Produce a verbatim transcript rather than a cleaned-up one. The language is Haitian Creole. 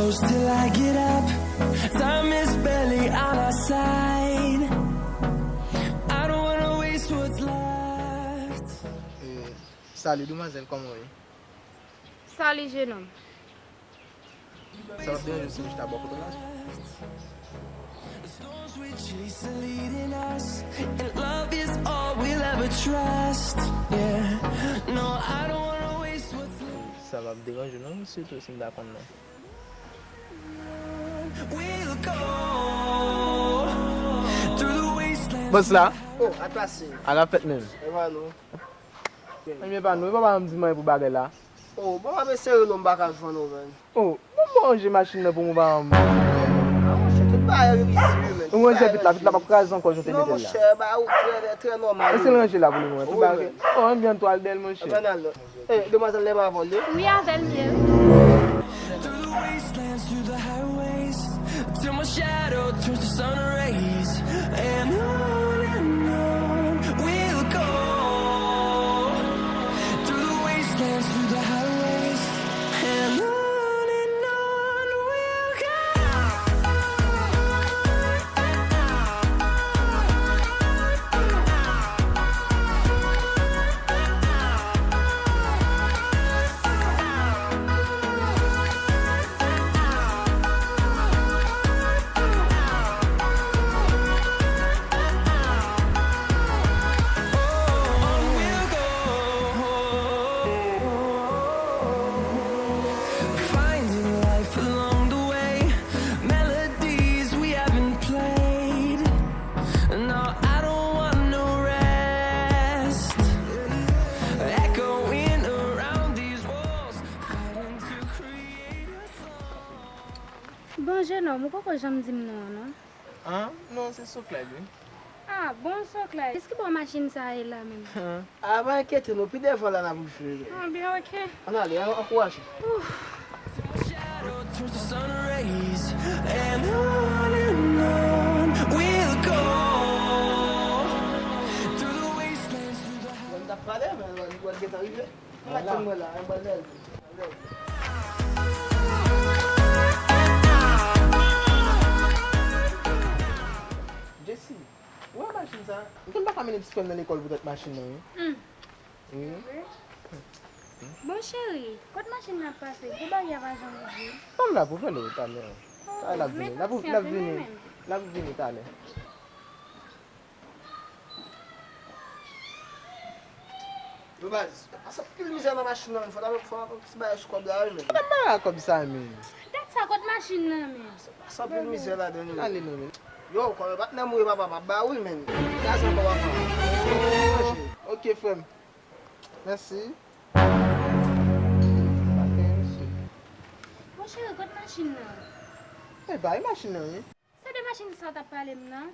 Till I get up, time is barely on our side. I don't wanna waste what's left. Eh, salut, demwazèl, kòman w ye? Salut, jeune homme. Sa va byen, je suis ta bò kote la. The storms we chase are leading us, and love is all we'll ever trust. Yeah, no, I don't wanna waste what's left. Sa va ap deranje w, non, sitou si m ta konn, non. Bòs la. Oh, atase. A la fèt menm. Epa nou. Ebyen pa nou, epa pa m di mwen pou bagay la. Oh, bon, m ap eseye non, m pa ka jwenn ou, menn. Oh, bon, bon, ranje machin nan pou mwen, pa m. Ah, monchè, tout bagay yo isi, wi, menn. Ou ranje vit la, vit la p ap kraze ankò, jan w te mete l la. Non, monchè, ba ou trè, trè nòmal. Ese l ranje la pou li mwen, tout bagay. Oh, anbyan twal dèl, monchè. Anbyan al. Eh, demwazèl, lè m avè w, li. Wi, avè l m ye. Through the wastelands, through the highways, till my shadow turns to sun rays, and on and on we'll go. Through the wastelands, through the highways, and on and on we'll go. Finding life along the way, melodies we haven't played. No, I don't want no rest. Echoing around these walls, fighting to create a song. Bon, jenòm, ou poko janm di m non an, non? Ah, non, se Soklay, wi. Ah, bon, Soklay. Èske bò machin sa a ye la menm? Ah, pa enkyete nou, pi devan la n ap rive. Ah, byen, oke. Ann ale, ann ankouraje. Ouf. Till my shadow turns to sun rays, and on and on we'll go. Through the wastelands, through the highways. Mwen t ap pale, men li pral gentan rive. Mwen la. Mwen la. Jessy, ou wè machin sa? M konn pa ka mennen ti frè m nan lekòl poutèt machin nan, wi. Hmm. Wi. Bon, cheri, kot machin nan ap pase? Gwo bagay a pa janm bouje. Fanm la pou fè lè talè. Oh, talè l ap vini. L ap, l ap vini. L ap vini talè. Yo, baz, pase anpil mizè nan machin nan, fò ta, fò ta pran ti bagay sou kòb la, wi, men. Sa bay a kòb sa, men. Dat sa, kot machin nan, men. Pase anpil mizè ladan, wi. Ale non, men. Yo, kòman patnè m ou ye, papa, m ap ba ou, men. Gaz ankò, papa. Ok, frè m. Mèsi. Bon, cheri, kot machin nan? E, bay machin nan, wi. Se de machin sa w t ap pale m nan?